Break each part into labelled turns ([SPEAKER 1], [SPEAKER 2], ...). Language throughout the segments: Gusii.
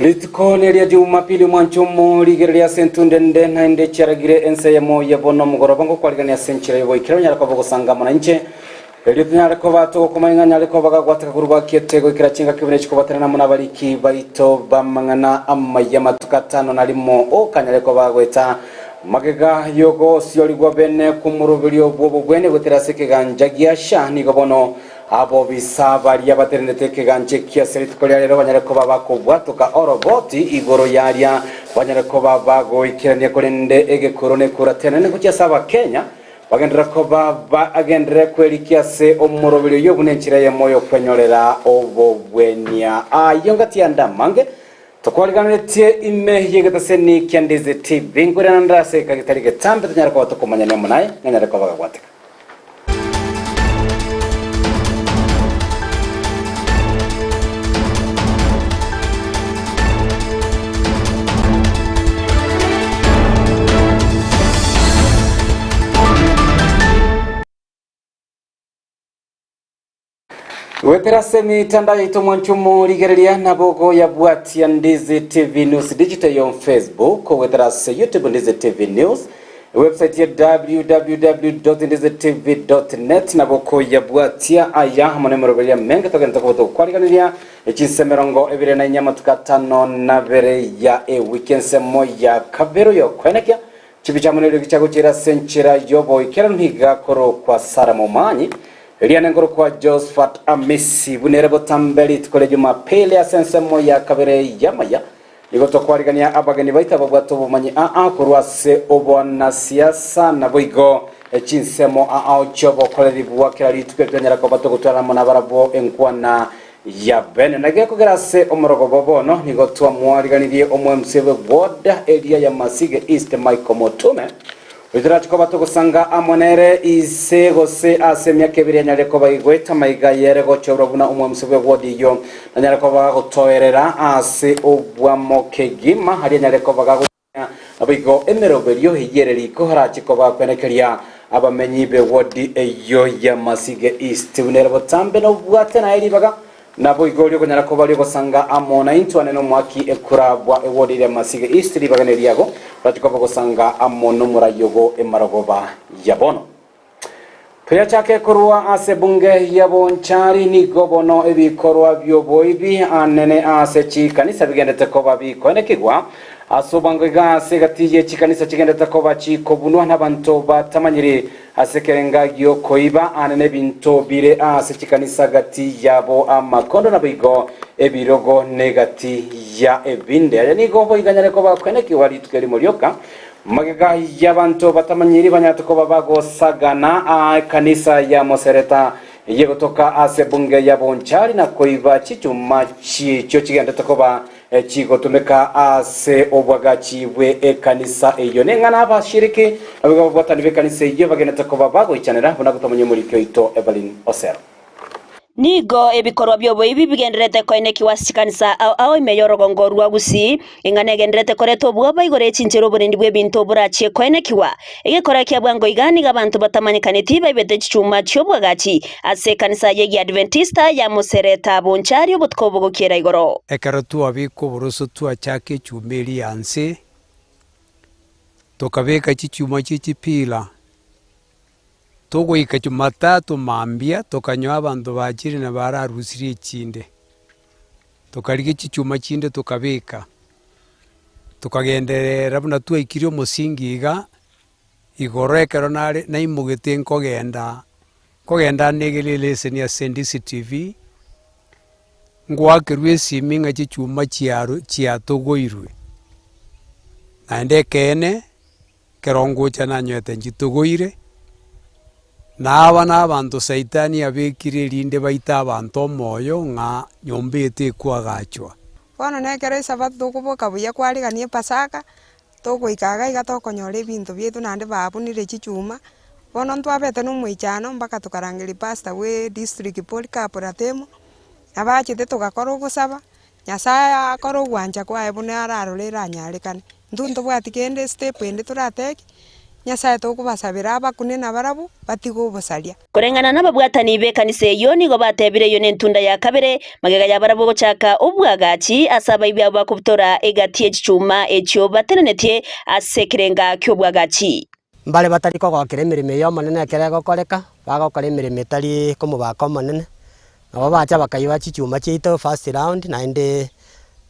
[SPEAKER 1] Rituko neria Jumapili omwancho omorigereria ase entunde ende naende chiaragire ense eyemo ya bono omogoroba ngokwarigania ase enchera y'oboikera onyare koba ogosanga amo nainche erio tonyare koba togokomanya ng'a nyare koba gagwateka korwa bakiete goikera chingaki buna echikobaterana amo nabariki baito b'amang'ana amaya amatuko atano na rimo okanyare koba goeta magega y'ogosiorigwa bene kw'omoroberio bw'obobwene goetera ase ekeganja gia Sha nigo bono Abobisa baria batenenete ekegancha ekio ase rituko ria rero banyare koba bakobwatoka oroboti igoro y'aria banyare koba bagoikerania korende egekuro nekura tenene gochia ase Abakenya bagenderere koba bagenderere kwerikia ase omoroberio oyio buna enchera eyemo y'okwenyorera obobwenia. Ayio ngati ande amange tokwariganeretie ime y'egetaseni kia Ndizi TV nkoirana nde ase egeka getari getambe tonyare koba tokomanyania amo naye ng'anyare koba gagwateka. Goetera ase emitandao yaito mwanche omorigereria nabo ogoyabwatia Ndizi TV News Digital on Facebook, goetera ase YouTube Ndizi TV News, Ewebsite ya www.ndizitv.net nabo okoyabwatia aya amo nemeroberio emenge togente koba togokwariganiria echinse 24 amatuko 52 ya ewiki ensemo ya kabere yokwenekia Chibicha amo neriogi chiagochiera ase enchera y'oboikeranu iga korokwa Sara Momanyi, riane nkorokwa Josphat Amisi, buna ere botambe rituko ria Jumapili ase ensemo ya kabere y'amaya. Nigo tokwarigania abageni baito ababwate obomanyi aa korwa ase obonasiasa naboigo chinsemo ao chi'obokoreri bwa kera rituko etwanyara koba togotwara amo nabarabwo enkwana ya bene. Na gekogera ase omorogoba bono nigo twamwariganirie omo-MC bwe ward eria ya Masige East Michael Motume oyio torache koba togosanga amo nere ise gose ase emiaka ebere anyare koba igoeta maiga yere gochorwa buna omo-MC bwe ward eyio nanyare koba gagotoerera ase obwamo kegima aria anyare koba gagochia Naboigo emeroberio eyio ere riko arache koba kwenekeria abamenyi b'ewodi eyio ya Masige East buna ere botambe nobwate naye ribaga naboigo riokonyara koba riogosanga amo naintwe ane nomoaki ekura bwa ewodi eria Masige East ribaga neriago orache koba ogosanga amo nomorai ogo emarogoba ya bono. Toyachake korwa ase ebunge ya Bonchari, nigo bono ebikorwa bi'oboibi anene ase chikanisa bigendete koba bikoenekigwa ase obwango iga ase egati ye chikanisa chigendete koba chikobunwa nabanto batamanyiri ase ekerenga gi'okoiba anene ebinto bire ase chikanisa gati yabo amakondo naboigo ebirogo negati ya ebinde. Aya nigo boigo anyare koba koenekigwa rituko erimo rioka Magega y'abanto batamanyiri banyarete koba bagosagana aa ekanisa ya Mosereta eyegotoka ase ebunge ya Bonchari na koiba chichuma chiechio chigendete koba chigotumeka ase obwagachi bwe ekanisa eyio. Neng'ana abashiriki naboigo ababwatani b'ekanisa eyio bagendete koba bagoichanera buna gotamanya omoriki oito Evelyn Osero.
[SPEAKER 2] Nigo ebikorwa bi'oboibi bigendererete koenekigwa ase chikanisa ao ao ime y'orogongo rwa Gusii, eng'ana egendererete koreta obwoba igoro ye chinchera oborendi bw'ebinto borachie koenekigwa. Egekora kia bwango iga nigo abanto batamanyekaneti baibete chichuma chi'obwagachi ase ekanisa y'Egiadventista ya Mosereta Bonchari obotuko bogokiera igoro.
[SPEAKER 3] Ekero twabeka oboroso twachaka echuma eria ya nse, tokabeka chichuma chie chipila. Togoika Jumatatu mambia tokanyoa abanto bachire na bararusirie echinde. Tokarigia chichuma chinde tokabeka, tokagenderera buna twaikirie omosingi iga, igoro ekero nare naimogete nkogenda, nkogenda negere eleseni ase DCTV, ngoakerwa esimi ng'a chichuma chiaro chiatogoirwe. Naende ekeene. Ekero ngocha nanywete nchitogoire, na aba nabanto Saitani abekire erinde baite abanto omoyo ng'a nyomba eye tekoagachwa.
[SPEAKER 4] Bono nekero esabato tokoboka buya kwarigania epasaka, togoika iga iga tokonyora ebinto biaito naende babunire chichuma, bono ntwabete na omoichano mpaka tokarangeria pastor bwa edistrict Polycarp Ratemo, nabo achete togakora ogosaba, Nyasaye akore ogwancha kwaye buna ararore eranyarekane. Intwe ntobwati kende estep ende toratake, Nyasae tokobasabera abakune nabarabwo batige obosaria.
[SPEAKER 2] Koreng'ana nababwatani b'ekanisa eyio nigo batebire eyio nentunda ya kabere, magega y'abarabwo gochaka obwagachi ase abaibi abwo bakobutora egati ye chichuma echio batenenetie ase ekerenga ki'obwagachi.
[SPEAKER 5] Mbare batari kogokera emeremo eye Omonene ekero egokoreka, bagokora emeremo etari komobaka Omonene, nabo bacha bakaiba chichuma chiaito first round, naende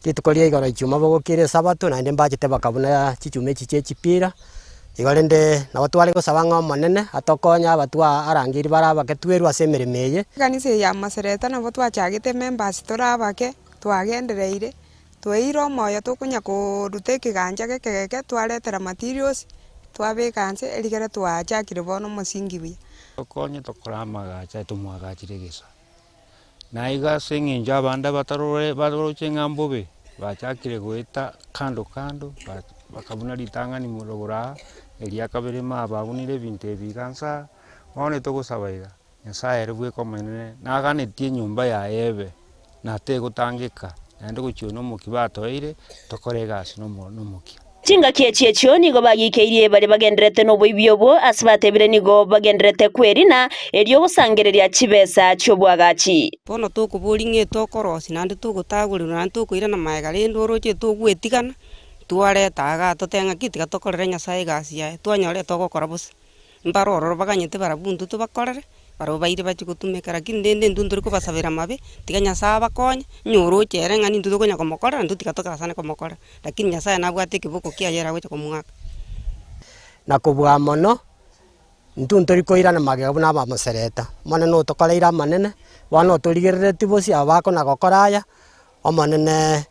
[SPEAKER 5] rituko ria igoro ichuma bogokira esabato, naende mbachete bakabuna chichuma echi chia echipira. Igo rende nabo tware gosaba ng'a Omonene atokonye abatwa arangerie bare abake twerwe ase emeremo eye.
[SPEAKER 4] Ekanisa eye ya Masereta nabo twachagete members tore abake, twagendereire, Tweire omoyo tokonya koruta ekegancha geke geke twaretera materials, twabeka nse erigere twachakire bono omosingi buya.
[SPEAKER 6] Tokonye tokore amagacho aye tomwagachire egesa. Na iga ase eng'encho abande batarore baroche ng'a mbobe, bachakire goeta kando kando, ba bakabuna ritang'ani morogoro aa, eria kabere mababunire ebinto ebi iga nsa aa, bono togosaba iga, Nyasaye ere bweka omonene naganetie enyomba yaye ebe, na tegotangeka, naende gochia oyo nomokia batoeire, tokore egasi nomo nomokia.
[SPEAKER 2] Chingaki echi echio nigo bagikeirie baria bagendererete noboibi obwo, ase batebire nigo bagendererete kwerina, erio gosangereria chibesa chi'oboagachi.
[SPEAKER 7] Bono tokoboria ng'a etokorosia naende togotagorerwa naende tokoirana magega rende oroche togwetigana, twareta igaa totebe ng'aki tiga tokorere Nyasaye egasi yaye, twanyora etogokora bosa. Mbare ororo baganyete barabwo intwe tobakorere, barabwo baire bachie gotumeka, lakini rende intwe ntori kobasabera amabe, tiga Nyasaye abakonye, onye oroche ere ng'a nintwe tokonya komokorera, intwe tiga togasane komokorera, lakini Nyasaye nabwate ekeboko kiaye ere agocha komoaka.
[SPEAKER 5] Na kobua mono, intwe ntori koirana magega buna abamosereta. Omonene otokoreire amanene, bono otorigereretie bosio aba bakona gokora aya, Omonene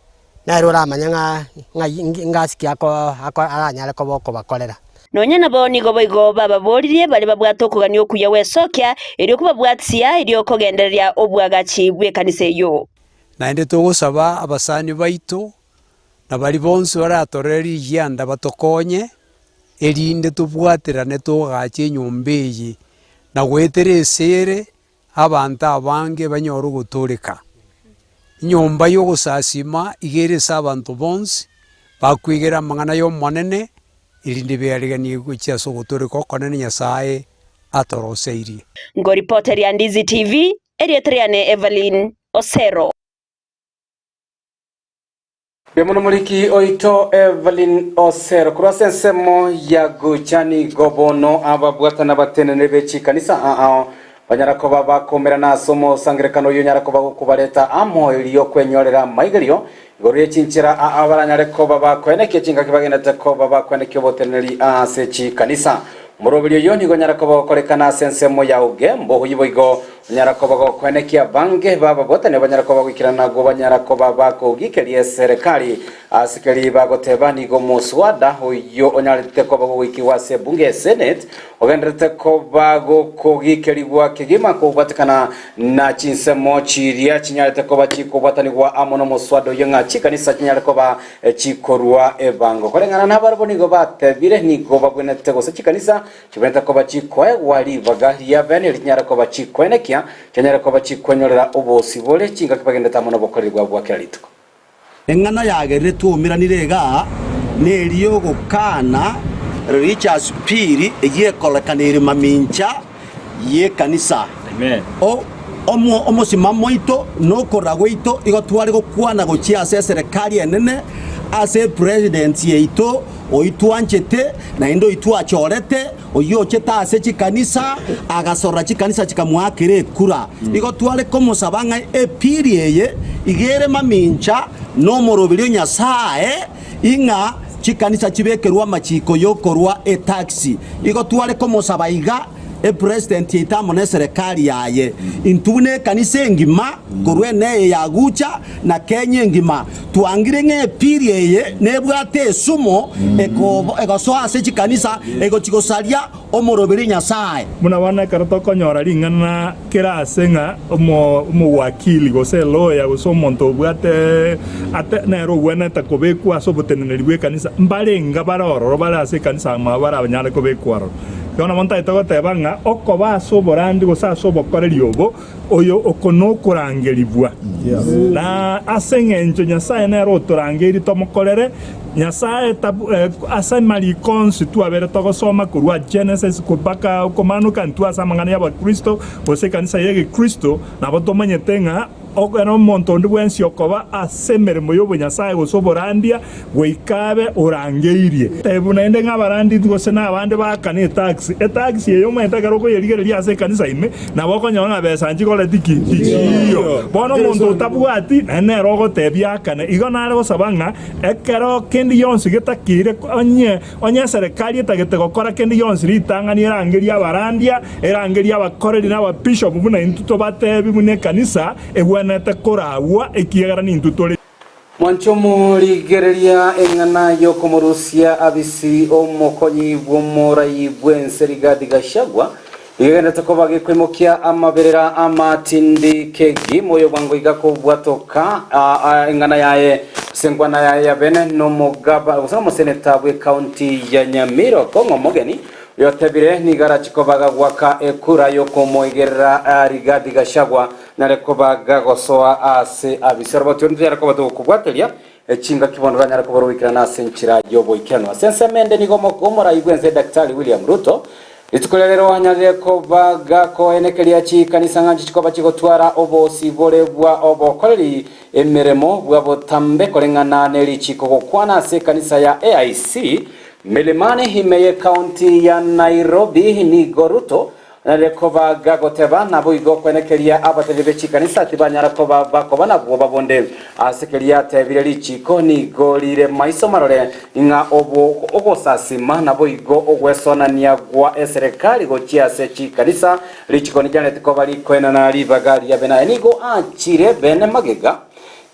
[SPEAKER 5] nere oramanye ng'a ng'ai ngasi ki ako ako aranyare koba okobakorera.
[SPEAKER 2] Nonya nabo nigo boigo bababoririe baria babwate okogania okuya gwesokia, erio kobabwatia, erio kogendereria obwagachi bw'ekanisa eyio.
[SPEAKER 3] Naende togosaba abasani baito, na baria bonsi baratorere rigianda batokonye, erinde tobwaterane togache enyomba eye, na goetera esere Abanto abange banyore ogotooreka. Enyomba y'ogosasiima iga ere ase abanto bonsi, bakwegera amang'ana y'Omonene, erinde beareganie gochia ase ogotooreka okonene Nyasae atoroseirie.
[SPEAKER 2] Ngoripoteria Ndizi TV, erieta riane Evelyn Osero.
[SPEAKER 1] Mbuya mono moriki oito Evelyn Osero korwa ase ensemo ya Gucha nigo bono ababwatana bateneneri be chikanisa ao banyara koba bakomerana ase omosangerekano oyio onyara koba gokobareta amo erio kwenyorera amaigerio igoro ye chinchera aa baranyare koba bakoenekia chingaki bagenderete koba bakoenekia oboteneneri ase chikanisa. Omoroberi oyio nigo onyara koba gokorekana ase ensemo ya Ugembo oyio boigo Onyara koba gokoenekia abange b'ababwatani banyara koba goikerana nagwo banyara koba bakogikeria eserekari. Ase keria bagoteba nigo omoswada oyio onyarete koba gogoikigwa ase ebunge ya Senate ogendererete koba gokogikerigwa kegima kobwatekana na chinsemo chiria chinyarete koba chikobwatanigwa amo nomoswada oyio ng'a chikanisa chinyare koba chikorua ebango. Koreng'ana nabarabwo nigo batebire nigo babwenerete gose chikanisa Chibwenerete koba chikoegwa ribaga ria bene rinyare koba chikoenekia, chianyare koba chikwenyorera obosibore chingaki bagenderete amo nobokoreri bwabo bwa kera rituko.
[SPEAKER 8] Eng'ana yagerire twaumeranire igaa neria y'ogokana Religious Bill eyio ekorekanire mamincha y'ekanisa. Omosimamo oito na okorora gwaito igo tware gokwana gochia ase eserekari enene, ase epresidency yaito, oyio twanchete, naende oyio twachorete, oyio ochete ase chikanisa, agasorora chikanisa chikamoakera ekura. Igo tware komosaba ng'a epiri eye iga ere mamincha nomoroberi o Nyasae, ing'a chikanisa chibekerwe amachiko y'okorua etax. Igo tware komosaba iga. Epresident yaito amo neserekari yaye, intwe buna ekanisa engima korwa eneye ya Gucha na Kenya engima, twangire ng'a epiri eye nebwate esumo egosoa ase chikanisa egochi gosaria omoroberi Nyasae.
[SPEAKER 9] Buna bono ekero tokonyora ring'ana kera ase ng'a omowakili gose eloya gose omonto obwate ate nere ogwenerete kobekwa ase oboteneneri bw'ekanisa, mbarenga bare ororo bare ase ekanisa amo abwo baranyare kobekwa ororo. Igo nabo ntagete goteba ng'a okoba ase oborandi gose ase obokoreri obo, oyo oko nokorangerigwa. Na ase engencho Nyasae nere otorangeiri tomokorere, Nyasae tabu, eh, ase amariko onsi twabere togosoma korwa Genesis mpaka Okomaanoka intwe ase amang'ana y'Abakristo gose ekanisa y'Egekristo, nabo tomanyete ng'a Ekero omonto onde bwensi okoba ase emeremo y'obonyasae gose oborandia, goika abe orangeirie. Tebu naende ng'a abarandi gose nabande baakane etax. Etax eye omanyete ekero okoyerigereria ase ekanisa ime, nabo okonyora ng'a besa nchikoreti ki? Tichiiyo. Bono omonto otabwati naende nere ogotebia aakane. Igo nare gosaba ng'a ekero kende gionsi getakeire onye Onye eserekari etagete gokora kende gionsi ritang'ani erangerie abarandia, erangerie abakoreri na ababishopu buna intwe tobatebi buna ekanisa egwenerete koragwa ekiagera nintwe tore.
[SPEAKER 1] Mwanche omorigereria eng'ana y'okomorusia abisi omokonyi bw'omorai bw'ense Rigathi Gachagua igegenderete koba gekoimokia amaberera amatindi kegima oyo bwango iga kobwatoka eng'ana yaye gose enkwana yaye ya bene nomogaba gose nomoseneta bw'ecounty ya Nyamira Okong'o Omogeni oyotebire nigo arachi koba gagwaka ekura yokomoigerera Rigathi Gachagua nare koba gagosoa ase abisi. Oroboti oro ntonyare koba togokobwateria Chingaki bono ranyare koba rogoikerana ase enchera y'oboikeranu. Ase ensemo ende nigo omorai bw'ense Daktari William Ruto rituko ria rero anyarire koba gakoenekeria chikanisa ng'a nchichikoba chigotwara obosibore bwa obokoreri emeremo bwa botambe koreng'ana ne richiko gokwana ase ekanisa ya AIC Milimani ime y'ecounty ya Nairobi. Nigo Ruto Nare koba gagoteba, naboigo kwenekeria abatebi be chikanisa tibanyara koba bakoba nabwo babonde. Ase keria atebire richiko nigo rire maiso marore, ng'a obo ogosasima naboigo ogwesonania gwa eserekari gochia ase chikanisa, richiko ndinyareti koba rikoenana ribaga ria bene. Aya nigo achire bene magega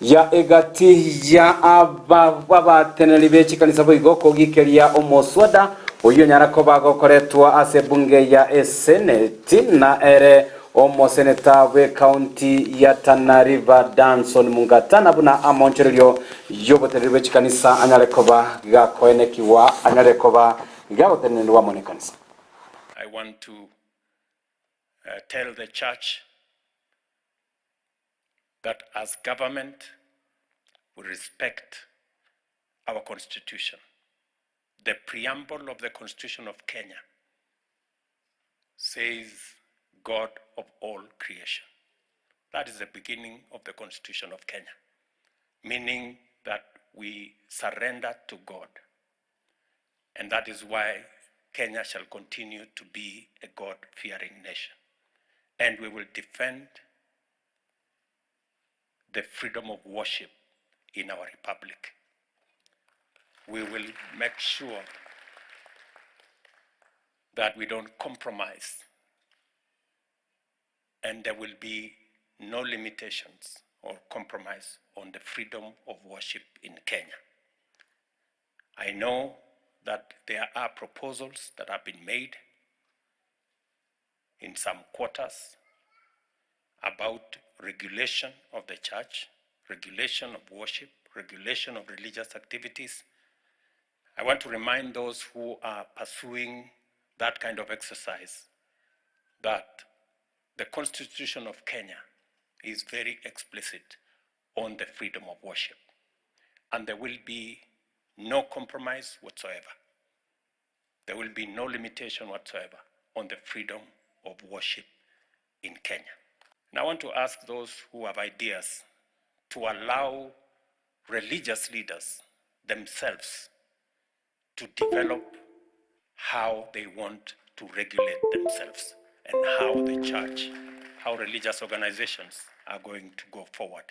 [SPEAKER 1] ya egati ya abateneneri be chikanisa boigo kogikeria omoswada oyio onyara koba gokoretwa ase ebunge ya eseneti na ere omoseneta bw'ecounty ya Tana River Danson Mungatana buna amonchorerio y'oboteneneri bwe chikanisa anyare koba gakoenekigwa anyare koba gagotenenerwa amo nekanisa.
[SPEAKER 10] I want to tell the church that as government we respect our constitution. The preamble of the constitution of Kenya says God of all creation. That is the beginning of the constitution of Kenya, meaning that we surrender to God. And that is why Kenya shall continue to be a God-fearing nation. And we will defend the freedom of worship in our republic. We will make sure that we don't compromise and there will be no limitations or compromise on the freedom of worship in Kenya. I know that there are proposals that have been made in some quarters about regulation of the church, regulation of worship, regulation of religious activities. I want to remind those who are pursuing that kind of exercise that the Constitution of Kenya is very explicit on the freedom of worship, and there will be no compromise whatsoever. There will be no limitation whatsoever on the freedom of worship in Kenya. And I want to ask those who have ideas to allow religious leaders themselves to develop how they want to regulate themselves and how the church, how religious organizations are going to go forward.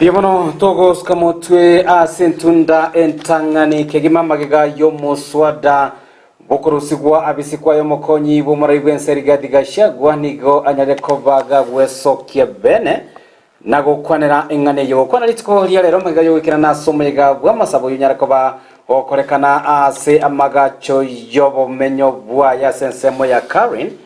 [SPEAKER 1] Mbuya mono togosuka motwe ase entunda entang'ani kegima magega y'omoswada bokorusigwa abisikwa y'omokonyi bw'omorai bw'ense Rigathi Gachagua nigo anyare koba gagwesokia bene na gokwanera eng'ana eye. Gokwana rituko ria rero magega y'ogoikerana ase omoyega bw'amasabo oyio onyare koba. Gokorekana ase amagacho y'obomenyo bwaye ase ensemo ya Karen,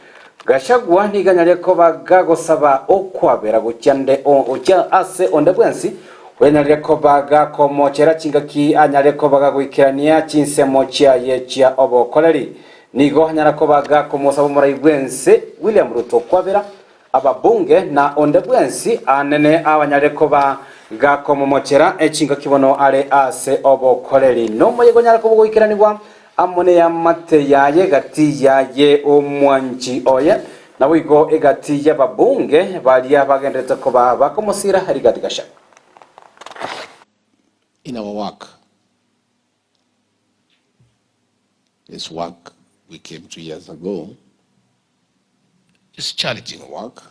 [SPEAKER 1] Gachagua nigo anyarire koba gagosaba okwabera gochia nde gochia ase onde bwensi oyanyarire koba gakomochera chingaki anyare koba gagoikerania chinsemo chiaye chia obokoreri. Nigo anyara koba gakomosaba omorai bwense William Ruto kwabera Ababunge na onde bwensi anene abanyare koba gakomomochera echingaki bono are ase obokoreri. Nomoyega onyare koba ogoikeranigwa amo neamate yaye egati yaye omwanchi oye, naboigo egati y'ababunge baria bagenderete koba bakomosira Rigathi Gachagua.
[SPEAKER 11] In our work, this work we came 2 years ago is challenging work,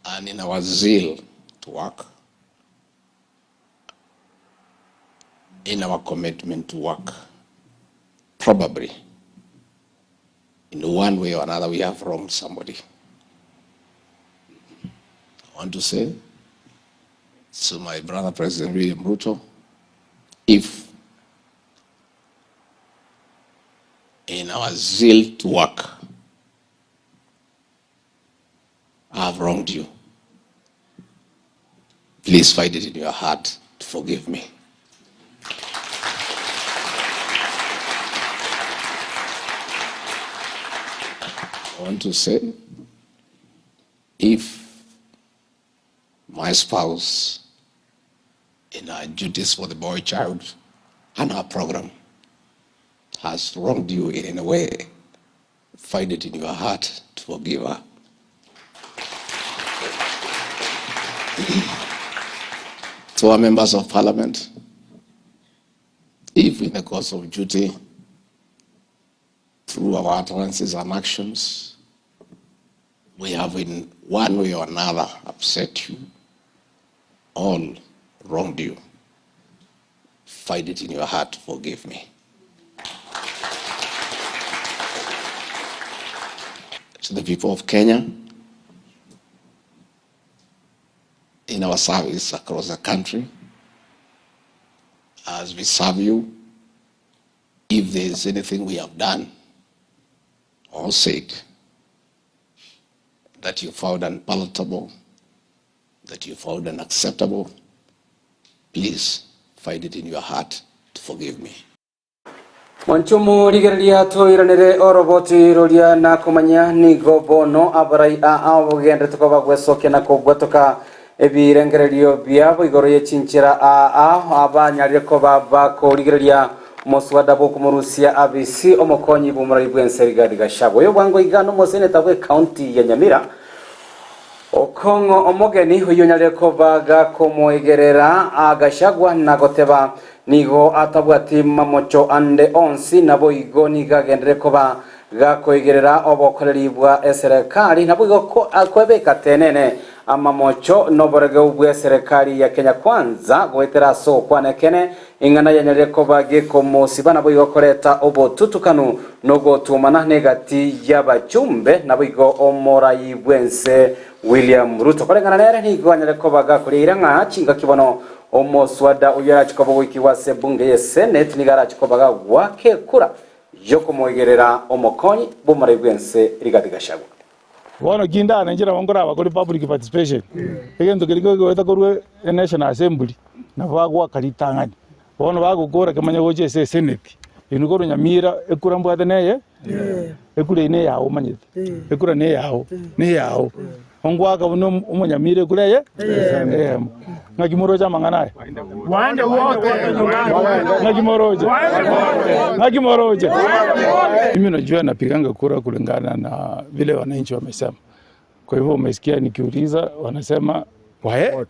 [SPEAKER 11] and in our zeal to work, in our commitment to work, probably in one way or another we have wronged somebody. I want to say to my brother President William Ruto, if in our zeal to work, I have wronged you, please find it in your heart to forgive me. I want to say, if my spouse in her duties for the boy child and her program has wronged you in any way, find it in your heart to forgive her. To our members of parliament, if in the course of duty, through our utterances and actions, we have in one way or another upset you, or wronged you, find it in your heart to forgive me. To the people of Kenya, in our service across the country, as we serve you, if there is anything we have done or said that you found unpalatable, that you found unacceptable, please find it in your heart to forgive me.
[SPEAKER 1] Mwancho morigereria toiranere oroboti roria na komanya nigo bono abarai a abogenderete koba gwesokia na kobwatoka ebirengererio biabo igoro ye chinchera aa abanyarire koba bakorigereria moswada bokomorusia abc omokonyi bw'omorai bwense Rigathi Gachagua. Oyo bwango iga nomoseneta bwe county ya Nyamira Okong'o omogeni oyo onyarire koba gakomoigerera Gachagua na goteba nigo atabwati mamocho ande onsi nabo igo nigo agendere koba gakoigerera obokoreri bwa eserekari nabo igo kwebeka tenene amamocho noborege bwa eserekari ya Kenya Kwanza goetera ase okwana ekene ing'ana yanyarire koba gekomosiba nabo igo koreta obotutukanu nogotumana negati y'abachumbe nabo igo omorai bwense William Ruto koreng'ana nere nigo anyare koba gakoria ng'a chingaki bono omoswada oyo arachikoba goikigwa ase bunge ye Senate nigo arachikoba gagwaka ekura yokomoigerera omokonyi bw'omorai bwense Rigathi Gachagua.
[SPEAKER 12] Bono kindane nchera nkoraba kori public participation egento keria kegoeta korwa e National Assembly nabo bagoaka ritang'ani. Bono bagokora kemanya gocha ase esenate, inwe korwa Nyamira ekura mbwate neye ekura eyio neyao omanyete, ekura neyao neyao. Ongwaka buna omonyamira ekura eye eyemo. Ng'aki moroche amang'ana aya? Ng'aki moroche? Ng'aki moroche? Mimi najua napiganga kura kulingana na vile wananchi wamesema. Kwa hivyo umesikia nikiuliza wanasema wae wae.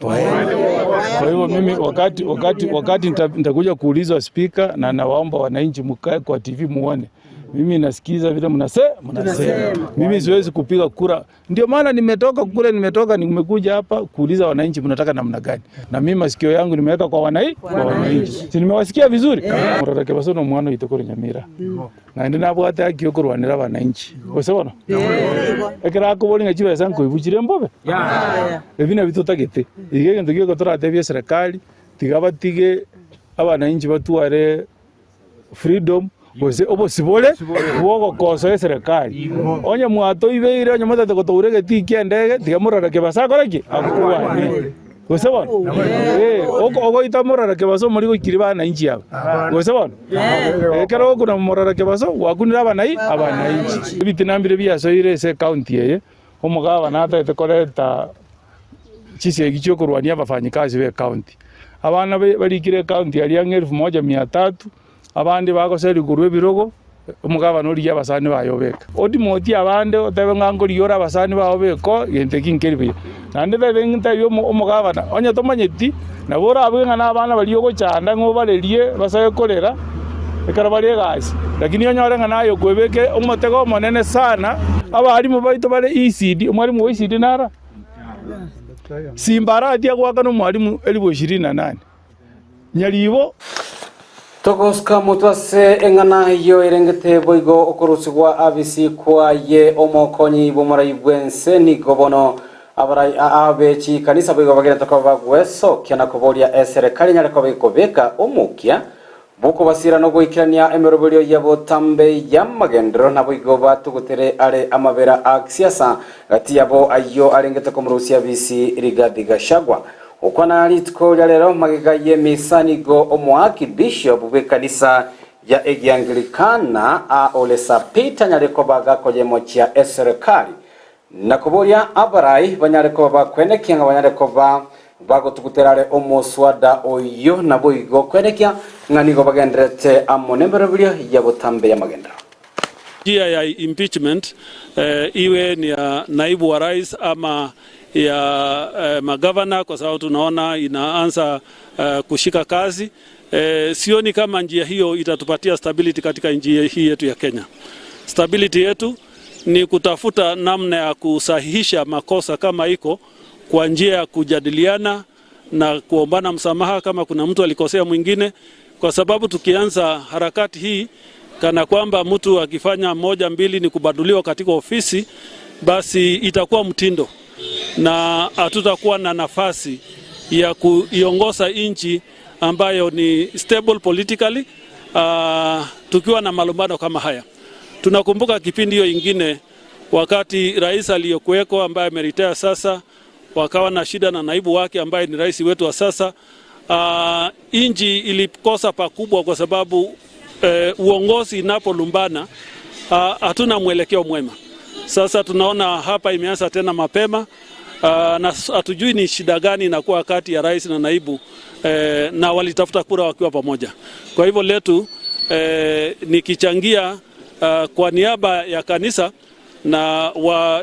[SPEAKER 12] Kwa hivyo mimi wakati wakati wakati nitakuja kuulizwa spika, na nawaomba wananchi mkae kwa TV muone mimi nasikiza vile mnasema. Mimi siwezi kupiga kura, ndio maana nimetoka kule, nimetoka nimekuja hapa kuuliza wananchi mnataka namna gani, na mimi masikio yangu nimeweka kwa wananchi, kwa wananchi, si nimewasikia vizuri murora kebaso no mwana oito Nyamira naende nabwate haki yokorwanera wananchi gose bono ekero akobori ng'a chibesa nkoibuchire mbobe ebi nabio totagete iga egento gioka toratebie serikali tiga batige. Abananchi batware freedom gose obosibore bw'ogokosoa eserekari. Onye mwatoibeire, onye motagete gotoura egetii ki'endege, tiga morore kebasa akore ki? Akwane. Gose bono? Eh, oko- ogoita morore kebasa omori goikiri bananchi aba. Gose bono? Ekero ogokuna morore kebasa, gwakunire abanai abananchi. Ebitina mbire biasoire ase ecounty eye, omogabana atagete koreta chisegi chiokorwania abafanyikazi be county. Abana barikire ecounty aria ang'e elfu moja mia tatu, abande bagoserigwa korwa ebirogo, omogabana origie abasani baye obeke. Odimotie abande otebe ng'a nkorigia ore abasani bao obeke gento eki nkeri buya. Naende tebe ntebie omogabana, onye tomanyeti, nabo orabuge ng'a na abana baria ogochanda ng'a obarerie basabe korera ekero bare egasi, lakini onyore ng'a naye okoebeka omotego omonene sana. Abalimu baito bare ECD, omwalimu o ECD nara? Simba aratie agoakana omwalimu elifu ishirini na nane. Nyaribo.
[SPEAKER 1] Togosuka motwe ase eng'ana eyio erengete boigo okorusigwa abisi kwaye omokonyi bw'omorai bw'ense nigo bono abarai abe chikanisa boigo bagenete koba bagwesokia na koboria eserekari enyare koba ekobeka omokia bw'okobasira nogoikerania emeroberio ya botambe y'amagenderero naboigo batugutere are amabera a siasa gati yabo ayio arengete komorusia abisi Rigathi Gachagua. Gokwana rituko ria rero magega y'emisa nigo omoaki bishop bw'ekanisa ya Egiangilikana a Ole Sapit anyare koba gakoyemochia eserekari na koboria abarai banyare koba bakwenekia ng'a banyare koba bagotugutera are omoswada oyio naboigo kwenekia ng'a nigo bagendererete amo nemeroberio ya botambe y'amagenderero.
[SPEAKER 13] Njia ya impeachment iwe ni ya naibu wa rais ama ya magavana kwa sababu tunaona inaanza kushika kazi. Sioni kama njia hiyo itatupatia stability katika nchi hii yetu ya Kenya. Stability yetu ni kutafuta namna ya kusahihisha makosa kama iko kwa njia ya kujadiliana na kuombana msamaha kama kuna mtu alikosea mwingine, kwa sababu tukianza harakati hii kana kwamba mtu akifanya moja mbili ni kubaduliwa katika ofisi, basi itakuwa mtindo na hatutakuwa na nafasi ya kuiongoza nchi ambayo ni stable politically, tukiwa na malumbano kama haya. Tunakumbuka kipindi hiyo ingine wakati rais aliyokuweko ambaye ameritaya sasa wakawa na shida na naibu wake ambaye ni rais wetu wa sasa. Nchi ilikosa pakubwa kwa sababu uongozi inapolumbana hatuna mwelekeo mwema. Sasa tunaona hapa imeanza tena mapema na hatujui ni shida gani inakuwa kati ya rais na naibu na walitafuta kura wakiwa pamoja. Kwa hivyo letu nikichangia kwa niaba ya kanisa na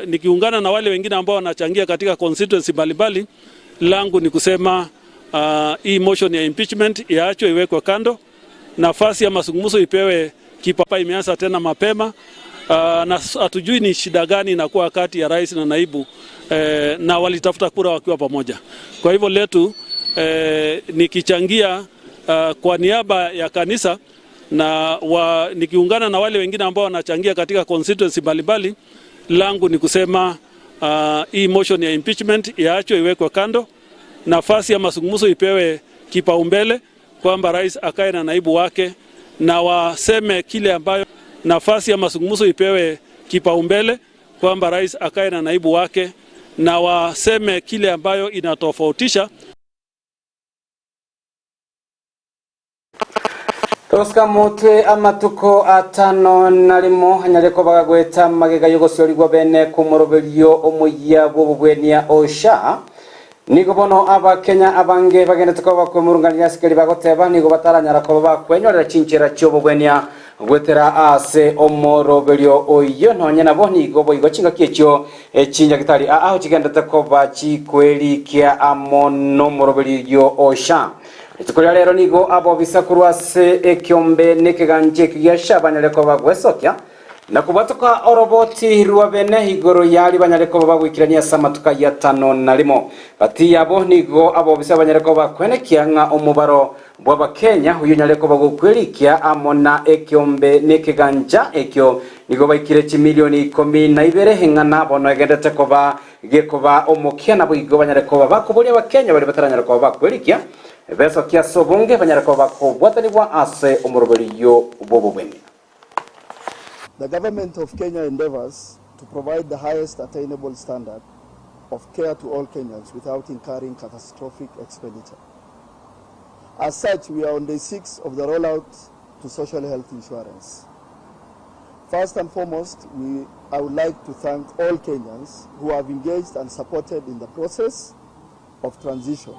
[SPEAKER 13] nikiungana na wale wengine ambao wanachangia katika constituency mbalimbali, langu ni kusema hii motion ya impeachment iachwe iwekwe kando, nafasi ya mazungumzo ipewe kipapa. Imeanza tena mapema na hatujui ni shida gani inakuwa kati ya rais na naibu na walitafuta kura wakiwa pamoja. Kwa hivyo letu nikichangia kwa niaba ya kanisa na nikiungana na wale wengine ambao wanachangia katika constituency mbalimbali, langu ni kusema hii motion ya impeachment iachwe iwekwe kando, nafasi ya mazungumzo ipewe kipaumbele, kwamba rais akae na naibu wake na waseme kile ambayo, nafasi ya mazungumzo ipewe kipaumbele, kwamba rais akae na naibu wake na waseme kile ambayo inatofautisha.
[SPEAKER 1] Tosika motwe amatuko atano narimo anyare kobaga gweta magega yogosiorigwa bene kumoroberio omoyia bw'obobwenia osha nigo bono abakenya abange bagendete koba bakwemurungania asikeri bagoteba nigo bataranyara koba bakwenyorera chinchera chi'obobwenia gwetera ase omoroberio oyo nonye nabo nigo boigo chingaki echio echinyagitari aho chigendete koba chikwerikia amo n'omoroberio osha. Rituko ria rero nigo abobisa korwa ase ekiombe na ekeganja ekio gia banyare koba gwesokia na kobwatoka oroboti rwa bene igoro yari banyare koba bagwikirania ase amatuka ya tano na rimo gati yabo nigo abobisa banyare koba kwenekia ng'a omobaro bw'abakenya oyo nyare koba gokwerikia amo na ekiombe na ekeganja ekio nigo baikire chimilioni ikomi na ibere ng'ana bono egendete koba gekoba omokia nabo igo banyare koba bakoboria abakenya bari bataranyara koba bakwerikia. Besokia ase obonge banyare koba bakobwatanigwa ase omoroberio bw'obobweni.
[SPEAKER 14] The government of Kenya endeavors to provide the highest attainable standard of care to all Kenyans without incurring catastrophic expenditure. As such, we are on day 6 of the rollout to social health insurance. First and foremost, I would like to thank all Kenyans who have engaged and supported in the process of transition.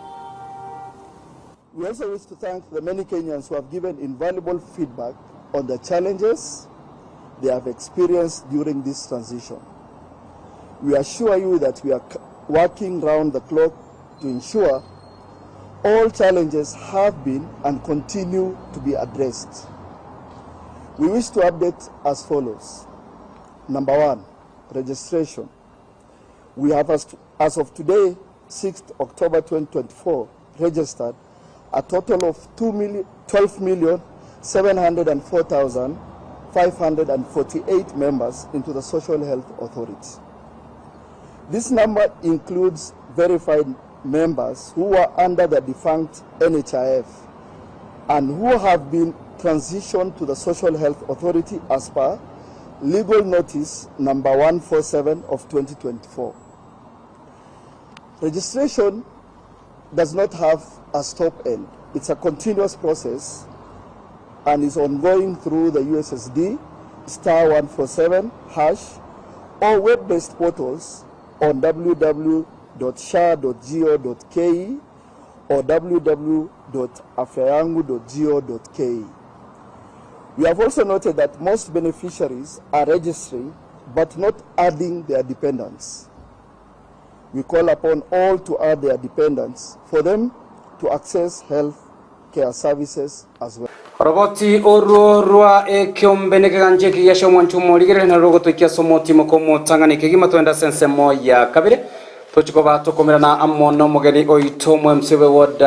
[SPEAKER 14] We also wish to thank the many Kenyans who have given invaluable feedback on the challenges they have experienced during this transition. We assure you that we are working round the clock to ensure all challenges have been and continue to be addressed. We wish to update as follows. Number 1, registration. We have, as of today, 6th October 2024, registered a total of two million, 12,704,548 members into the Social Health Authority. This number includes verified members who were under the defunct NHIF and who have been transitioned to the Social Health Authority as per legal notice number 147 of 2024. Registration does not have a stop end. It's a continuous process and is ongoing through the USSD star 147 hash or web-based portals on www.sha.go.ke or www.afyayangu.go.ke. We have also noted that most beneficiaries are registering but not adding their dependents. We call upon all to add their dependents for them to access health care services as well.
[SPEAKER 1] Oroboti orwo rwa ekiombe nekegancha ekiya ase omwancho omorigereria naro rogotoikia ase omotimo komotang'ani kegima twende ase ensemo ya kabere tochi koba tokomerana amo nomogeni oito omo-MC bwe ward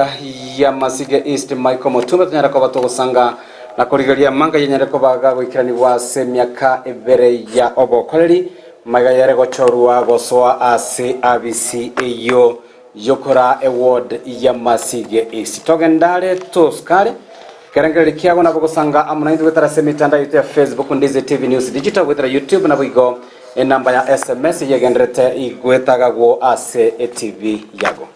[SPEAKER 1] ya Masige East Michael Mutumbe tonyare koba togosanga na korigereria amanga yenyare koba gagoikeranigwa ase emiaka ebere ya obokoreri maiga yare gochorwa gosoa ase abisi eyio yokora eward ya Masige East. Togendare toskare kerengererio kiago nabo gosanga amo naintwe goetera ase emetandao yaito ya Facebook Ndizi TV News Digital goetera YouTube naboigo enamba ya SMS yegenderete igwetagagwo ase etv yago.